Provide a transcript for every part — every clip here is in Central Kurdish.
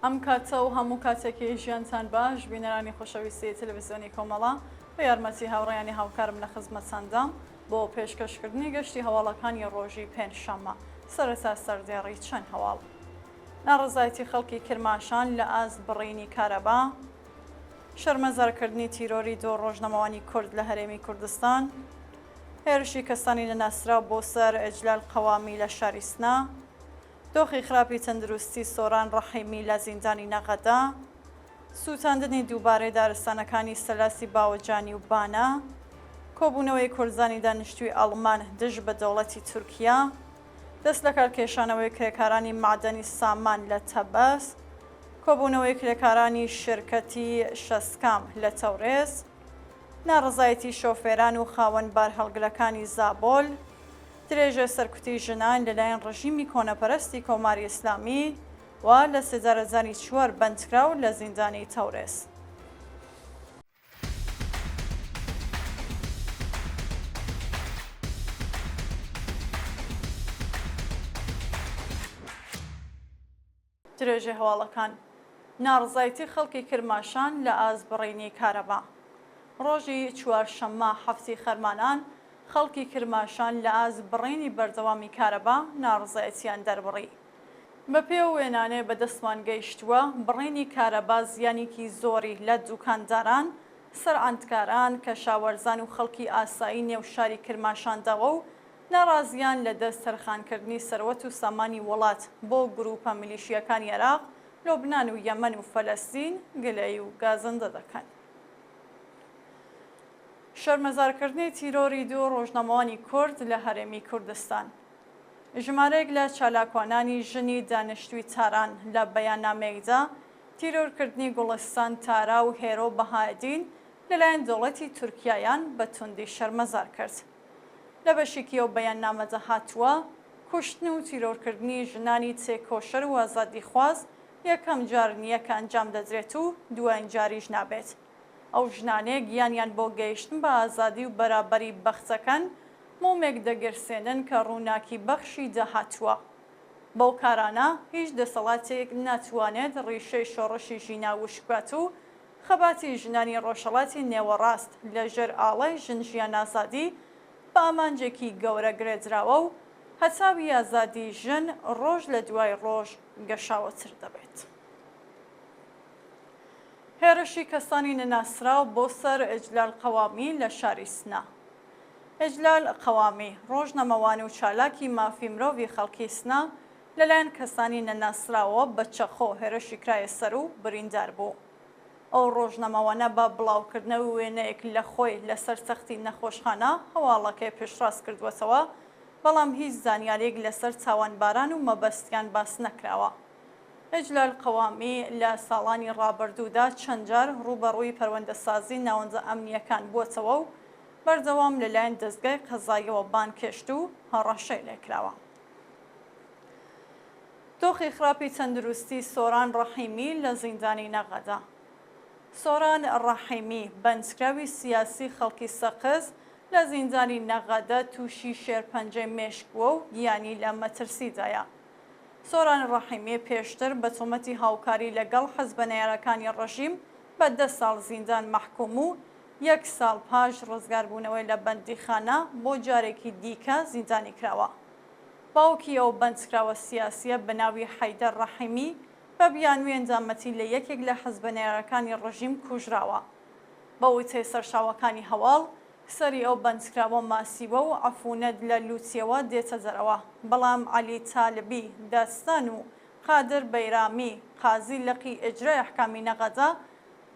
ئەم کاتە و هەموو کاتێکی ژیانتان باش بینەرانی خۆشەویستی تەلەڤیزیۆنی کۆمەڵە بە یارمەتی هاوڕێیانی هاوکارم لە خزمەتتاندام بۆ پێشکەشکردنی گەشتی هەواڵەکانی ڕۆژی پێنجشەممە سەرەتا سەردێڕی چەند هەواڵ ناڕەزایەتی خەڵکی کرماشان لە ئاست بڕینی کارەبا شەرمەزارکردنی تیرۆری دوو ڕۆژنامەوانی کورد لە هەرێمی کوردستان، هێرشی کەسانی نەناسراو بۆ سەر ئیجلال قەوامی لە شاری سنە، دۆخی خراپی تەندروستی سۆران ڕەحیمی لە زیندانی نەغەدە، سووتاندنی دووبارەی دارستانەکانی سەلاسی باوەجانی و بانە، کۆبوونەوەی کوردانی دانیشتووی ئەڵمان دژ بە دەوڵەتی تورکیا، دەستلەکارکێشانەوەی کرێکارانی مەعدەنی سامان لە تەبەس، کۆبوونەوەی کرێکارانی شرکەتی شەسکام لە تەورێز، ناڕەزایەتی شۆفێران و خاوەن بارهەڵگرەکانی زابۆل، درێژە سەرکوتی ژنان لەلایەن ڕژیمی کۆنەپەرستی کۆماری ئیسلامی و لەسێدارەدانی چوار بەندکراو لە زیندانی تەورێز. درێژەی هەواڵەکان، ناڕەزایەتی خەڵکی کرماشان لە ئاست بڕینی کارەبا. ڕۆژی چوارشەممە حەفتی خەرمانان، خەڵکی کرماشان لە ئاست بڕینی بەردەوامی کارەبا ناڕەزایەتییان دەربڕی. بەپێی ئەو وێنانەی بەدەستمان گەیشتووە، بڕینی کارەبا زیانێکی زۆری لە دووکانداران، سەرعەندکاران، کەشاوەرزان و خەڵکی ئاسایی نێو شاری کرماشان داوە و ناڕازییان لە دەست تەرخانکردنی سەروەت و سامانی وڵات بۆ گرووپە میلیشییەکانی عێراق، لوبنان و یەمەن و فەلەستین گلەیی و گازەندە دەکەن. شەرمەزارکردنی تیرۆری دوو ڕۆژنامەوانی کورد لە هەرێمی کوردستان. ژمارەیەک لە چالاکوانانی ژنی دانیشتووی تاران لە بەیاننامەیەکدا تیرۆرکردنی گوڵستان تارا و هێرۆ بەهائەدین لەلایەن دەوڵەتی تورکیایان بە توندی شەرمەزار کرد. لە بەشێکی ئەو بەیاننامەدا هاتووە، کوشتن و تیرۆرکردنی ژنانی تێکۆشەر و ئازادیخواز یەکەم جار نییە کە ئەنجام دەدرێت و دوایین جاریش نابێت. ئەو ژنانەیە گیانیان بۆ گەیشتن بە ئازادی و بەرابەری بەختەکەن، مۆمێک دەگرسێنن کە ڕووناکی بەخشی داهاتووە. بەو کارانە هیچ دەسەڵاتێک ناتوانێت ڕیشەی شۆڕشی ژینا وشک بکات و خەباتی ژنانی ڕۆژهەڵاتی نێوەڕاست لە ژێر ئاڵای ژن ژیان ئازادی بە ئامانجێکی گەورە گرێدراوە و هەتاوی ئازادی ژن ڕۆژ لە دوای ڕۆژ گەشاوەتر دەبێت. هێرشی کەسانی نەناسراو بۆ سەر ئیجلال قەوامی لە شاری سنە. ئیجلال قەوامی، ڕۆژنامەوان و چالاکی مافی مرۆڤی خەڵکی سنە، لەلایەن کەسانی نەناسراوەوە بە چەقۆ هێرشی کرایە سەر و بریندار بوو. ئەو ڕۆژنامەوانە بە بڵاوکردنەوەی وێنەیەک لە خۆی لەسەر تەختی نەخۆشخانە هەواڵەکەی پشتڕاست کردووەتەوە، بەڵام هیچ زانیارییەک لەسەر تاوانباران و مەبەستیان باس نەکراوە. ئیجلال قەوامی لە ساڵانی ڕابردوودا چەند جار ڕووبەڕووی پەروەندەسازی ناوەندە ئەمنییەکان بووەتەوە و بەردەوام لەلایەن دەزگای قەزاییەوە بانگهێشت و هەڕەشەی لێکراوە. دۆخی خراپی تەندروستی سۆران ڕەحیمی لە زیندانی نەغەدە. سۆران ڕەحیمی، بەندکراوی سیاسی خەڵکی سەقز، لە زیندانی نەغەدە تووشی شێرپەنجەی مێشک بووە و گیانی لە مەترسیدایە. سۆران ڕەحیمی پێشتر بە تۆمەتی هاوکاری لە گەڵ حزبە نەیارەکانی ڕژیم بە دە ساڵ زیندان مەحکووم و یەک ساڵ پاش ڕزگاربوونەوەی لە بەندیخانە بۆ جارێکی دیکە زیندانی کراوە. باوکی ئەو بەندکراوە سیاسییە بە ناوی حەیدەر ڕەحیمی بە بیانووی ئەندامەتی لە یەکێک لە حزبە نەیارەکانی ڕژیم کوژراوە. بە وتەی سەرچاوەکانی هەواڵ، سەری ئەو بەندکراوە ماسیوە و عەفونەت لە لوتیەوە دێتە دەرەوە، بەڵام عەلی تالبی دادستان و قادر بەیرامی قازی لقی ئیجرای ئەحکامی نەغەدە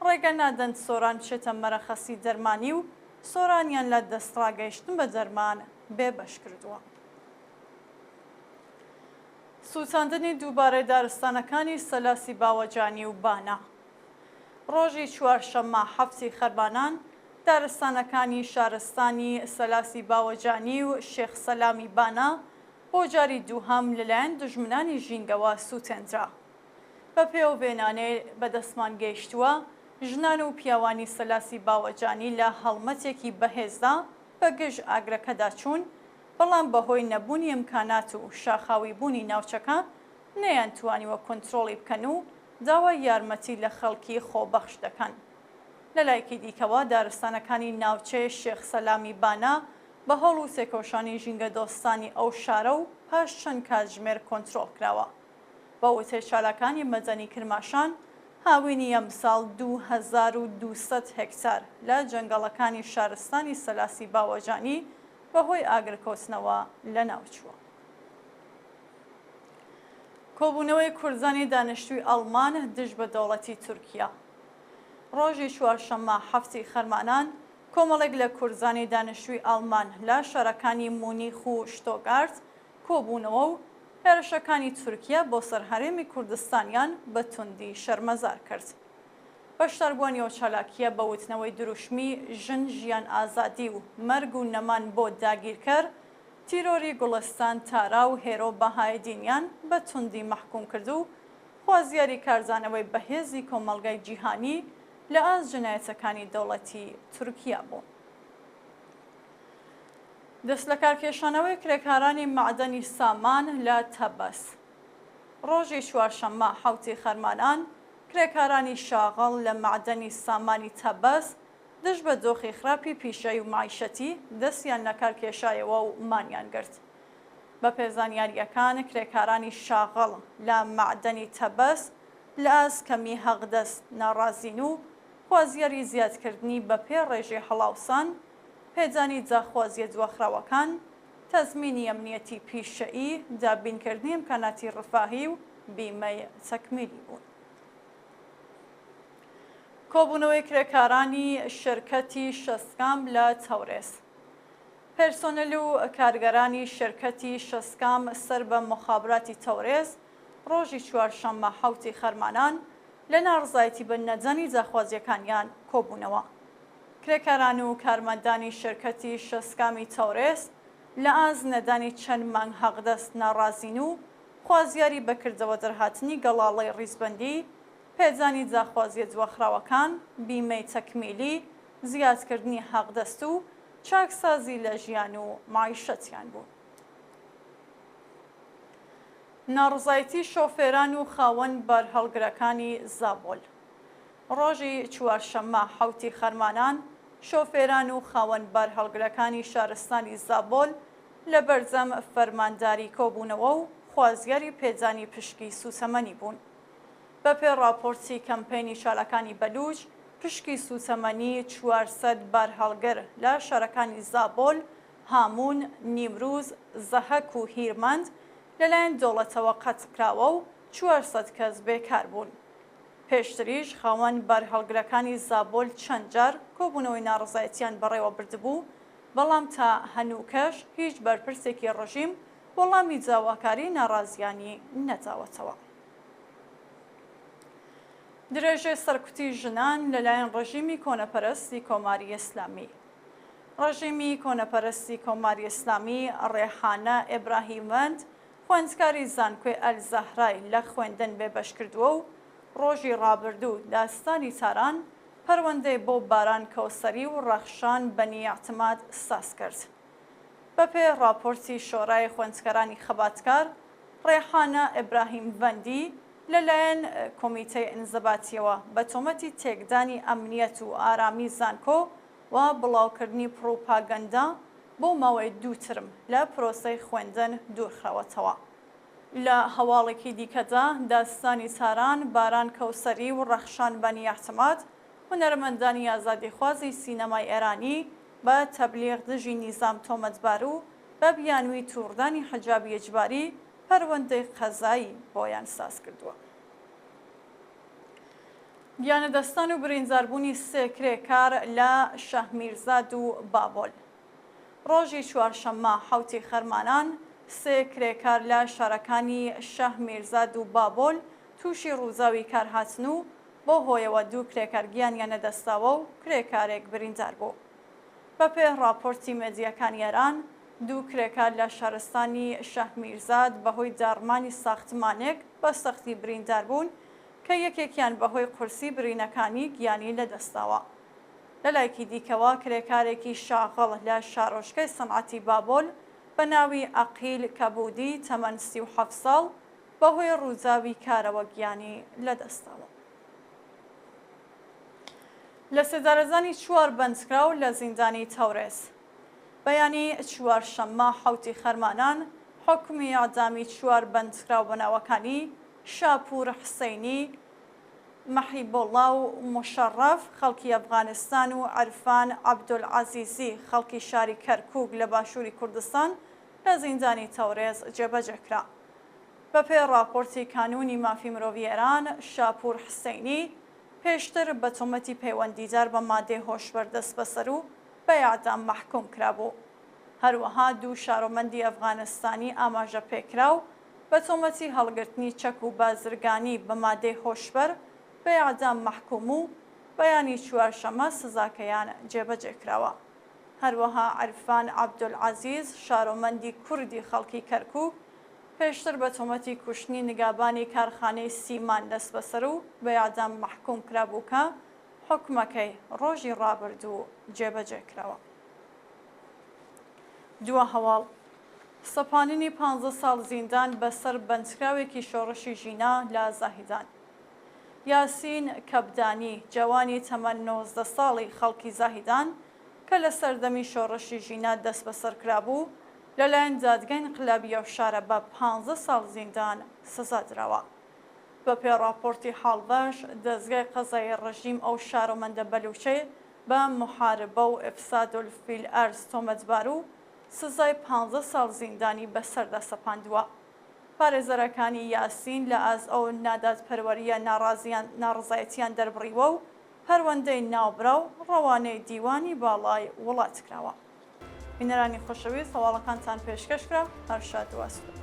ڕێگە نادەن سۆران بچێتە مەرەخەسی دەرمانی و سۆرانیان لە دەستڕاگەیشتن بە دەرمان بێبەش کردووە. سووتاندنی دووبارەی دارستانەکانی سەلاسی باوەجانی و بانە. ڕۆژی چوارشەممە حەفتی خەرمانان، دارستانەکانی شارستانی سەلاسی باوەجانی و شێخ سەلامی بانە بۆ جاری دووهەم لەلایەن دوژمنانی ژینگەوە سووتێندرا. بەپێی ئەو وێنانەی بەدەستمان گەیشتووە، ژنان و پیاوانی سەلاسی باوەجانی لە هەڵمەتێکی بەهێزدا بە گژ ئاگرەکەدا چوون، بەڵام بەهۆی نەبوونی ئیمکانات و شاخاویبوونی ناوچەکە نەیانتوانیوە کونترۆڵی بکەن و داوای یارمەتی لە خەڵکی خۆبەخش دەکەن. لە لایەکی دیکەوە دارستانەکانی ناوچەی شێخ سەلامی بانە بە هەوڵ و تێکۆشانی ژینگەدۆستانی ئەو شارە و پاش چەند کاتژمێر کۆنترۆڵ کراوە. بە وتەی چالاکانی مەدەنی کرماشان، هاوینی ئەمساڵ 2200 هێکتار لە جەنگەڵەکانی شارستانی سەلاسی باوەجانی بەهۆی ئاگرکەوتنەوە لەناوچووە. کۆبوونەوەی کوردانی دانیشتووی ئەڵمان دژ بە دەوڵەتی تورکیا. ڕۆژی چوارشەممە حەفتی خەرمانان، کۆمەڵێک لە کوردانی دانیشتووی ئەڵمان لە شارەکانی مونیخ و شتۆگارت کۆبوونەوە و هێرشەکانی تورکیا بۆ سەر هەرێمی کوردستانیان بە توندی شەرمەزار کرد. بەشداربووانی ئەو چالاکییە بە وتنەوەی دروشمی ژن ژیان ئازادی و مەرگ و نەمان بۆ داگیرکەر، تیرۆری گوڵستان تارا و هێرۆ بەهایەدینیان بە توندی مەحکوم کرد و خوازیاری کاردانەوەی بەهێزی کۆمەڵگای جیهانی لە ئاست جەنایەتەکانی دەوڵەتی تورکیا بوو. دەستلەکارکێشانەوەی کرێکارانی مەعدەنی سامان لە تەبەس. ڕۆژی چوارشەممە حەوتی خەرمانان، کرێکارانی شاغڵ لە مەعدەنی سامانی تەبەس دژ بە دۆخی خراپی پیشەیی و مەعیشەتی دەستیان لەکار کێشایەوە و مانیان گرت. بەپێ زانیارییەکان کرێکارانی شاغڵ لە مەعدەنی تەبەس لە ئاست کەمی هەقدەست ناڕازین و خوازیاری زیادکردنی بەپێ ڕێژەی هەڵاوسان، پێدانی داخوازییە دواخراوەکان، تەزمینی ئەمنیەتی پیشەیی، دابینکردنی ئیمکاناتی ڕفاهی و بیمەی تەکمیلی بوون. کۆبوونەوەی کرێکارانی شرکەتی شەسکام لە تەورێز. پێرسۆنل و کارگەرانی شرکەتی شەسکام سەر بە موخابراتی تەورێز ڕۆژی چوارشەممە حەوتی خەرمانان لە ناڕزایەتی بە نەدانی داخوازییەکانیان کۆبوونەوە. کرێکاران و کارمەندانی شرکەتی شەسکامی تەورێز لە ئاست نەدانی چەند مانگ حەقدەست ناڕازین و خوازیاری بە کردەوە دەرهاتنی گەڵاڵەی ڕیزبەندی، پێدانی داخوازیە دواخراوەکان، بیمەی تەکمیلی، زیادکردنی حەقدەست و چاکسازی لە ژیان و مەعیشەتیان بوون. ناڕزایەتی شۆفێران و خاوەن بارهەڵگرەکانی زابۆل. ڕۆژی چوارشەممە حەوتی خەرمانان، شۆفێران و خاوەن بارهەڵگرەکانی شارستانی زابۆل لە بەردەم فەرمانداری کۆبوونەوە و خوازیاری پێدانی پشکی سووتەمەنی بوون. بەپێ ڕاپۆرتی کەمپەینی چالاکانی بەلووچ، پشکی سووتەمەنی 400 بارهەڵگر لە شارەکانی زابۆل، هاموون، نیمروز، زەهەک و هیرمەند لەلایەن دەوڵەتەوە قەتکراوە و 400 کەس بێکار بوون. پێشتریش خاوەن بارهەڵگرەکانی زابۆل چەند جار کۆبوونەوەی ناڕەزایەتییان بەڕێوە بردبوو، بەڵام تا هەنووکەش هیچ بەرپرسێکی ڕژیم وەڵامی داواکاریی ناڕازییانی نەداوەتەوە. درێژەی سەرکوتی ژنان لەلایەن ڕژیمی کۆنەپەرستی کۆماری ئیسلامی. ڕژیمی کۆنەپەرستی کۆماری ئیسلامی ڕێحانە ئیبراهیموەند خوێندکاری زانکۆی ئەلزەهرای لە خوێندن بێبەش کردووە و ڕۆژی ڕابردوو دادستانی تاران پەروەندەی بۆ باران کەوسەری و ڕەخشان بەنی ئیعتماد ساز کرد. بەپێی ڕاپۆرتی شۆرای خوێندکارانی خەباتکار، ڕێحانە ئیبراهیم ڤەندی لە لایەن کۆمیتەی ئینزباتییەوە بە تۆمەتی تێکدانی ئەمنیەت و ئارامی زانکۆ و بڵاوکردنی پڕوپاگەندە بۆ ماوەی دوو ترم لە پرۆسەی خوێندن دوورخراوەتەوە. لە هەواڵێکی دیکەدا، دادستانی تاران، باران کەوسەری و ڕەخشان بەنی ئیعتماد، هونەرمەندانی ئازادیخوازی سینەمای ئێرانی بە تەبلیغ دژی نیزام تۆمەتبار و بە بیانووی تووڕدانی حجابی ئیجباری پەروەندەی قەزایی بۆیان ساز کردووە. گیانلەدەستدان و برینداربوونی سێ کرێکار لە شەهمیرزاد و بابۆل. ڕۆژی چوارشەممە حەوتی خەرمانان، سێ کرێکار لە شارەکانی شەهمیرزاد و بابۆل تووشی ڕووداوی کار هاتن و بەو هۆیەوە دوو کرێکار گیانیان لەدەستداوە و کرێکارێک بریندار بوو. بەپێ ڕاپۆرتی مێدیاکانی ئێران، دوو کرێکار لە شارستانی شەهمیرزاد بەهۆی داڕمانی ساختمانێک بە سەختی بریندار بوون کە یەکێکیان بەهۆی قورسی برینەکانی گیانی لەدەستداوە. لەلایەکی دیکەوە کرێکارێکی شاغڵ لە شارۆچکەی سەنعەتی بابۆل بە ناوی عەقیل کەبوودی تەمەن 37 ساڵ. بەهۆی ڕووداوی کارەوە گیانی لەدەستداوە. لەسێدارەدانی چوار بەندکراو لە زیندانی تەورێز. بەیانی چوارشەممە حەوتی خەرمانان، حوکمی ئێعدامی چوار بەندکراو بە ناوەکانی، شاپوور حسەینی، مەحیبوڵڵا و موشەڕەف خەڵکی ئەفغانستان و عرفان عەبدولعەزیزی خەڵکی شاری کەرکووک لە باشووری کوردستان لە زیندانی تەورێز جێبەجێ کرا. بەپێی ڕاپۆرتی کانوونی مافی مرۆڤی ئێران، شاپوور حسەینی پێشتر بە تۆمەتی پەیوەندیدار بە مادەی هۆشبەر دەستبەسەر و بە ئێعدام مەحکووم کرابوو. هەروەها دوو شارۆمەندی ئەفغانستانی ئاماژەپێکراو بە تۆمەتی هەڵگرتنی چەک و بازرگانی بە مادەی هۆشبەر بە ئێعدام مەحکووم و بەیانی چوارشەممە سزاکەیان جێبەجێ کراوە. هەروەها عرفان عەبدولعەزیز شارۆمەندی کوردی خەڵکی کەرکووک پێشتر بە تۆمەتی کوشتنی نگابانی کارخانەی سیمان دەستبەسەر و بە ئێعدام مەحکووم کرابوو کە حوکمەکەی ڕۆژی ڕابردوو جێبەجێ کراوە. دوا هەواڵ، سەپاندنی پانزە ساڵ زیندان بەسەر بەندکراوێکی شۆڕشی ژینا لە زاهیدان. یاسین کەبدانی، جەوانی تەمەن 19 ساڵی خەڵکی زاهیدان کە لە سەردەمی شۆڕشی ژینا دەستبەسەر کرابوو، لەلایەن دادگای ئینقلابی ئەو شارە بە پانزە ساڵ زیندان سزا دراوە. بەپێی ڕاپۆرتی حاڵبەش، دەزگای قەزایی ڕژیم ئەو شارۆمەندە بەلووچەی بە موحاربە و افساد فی الارض تۆمەتبار و سزای پانزە ساڵ زیندانی بەسەردا سەپاندووە. پارێزەرەکانی یاسین لە ئاست ئەو نادادپەروەرییە ناڕازیان ناڕەزایەتییان دەربڕیوە و پەروەندەی ناوبراو ڕەوانەی دیوانی باڵای وڵات کراوە. بینەرانی خۆشەویست هەواڵەکانتان پێشکەش کرا، هەر شاد و ئاسوودە بن.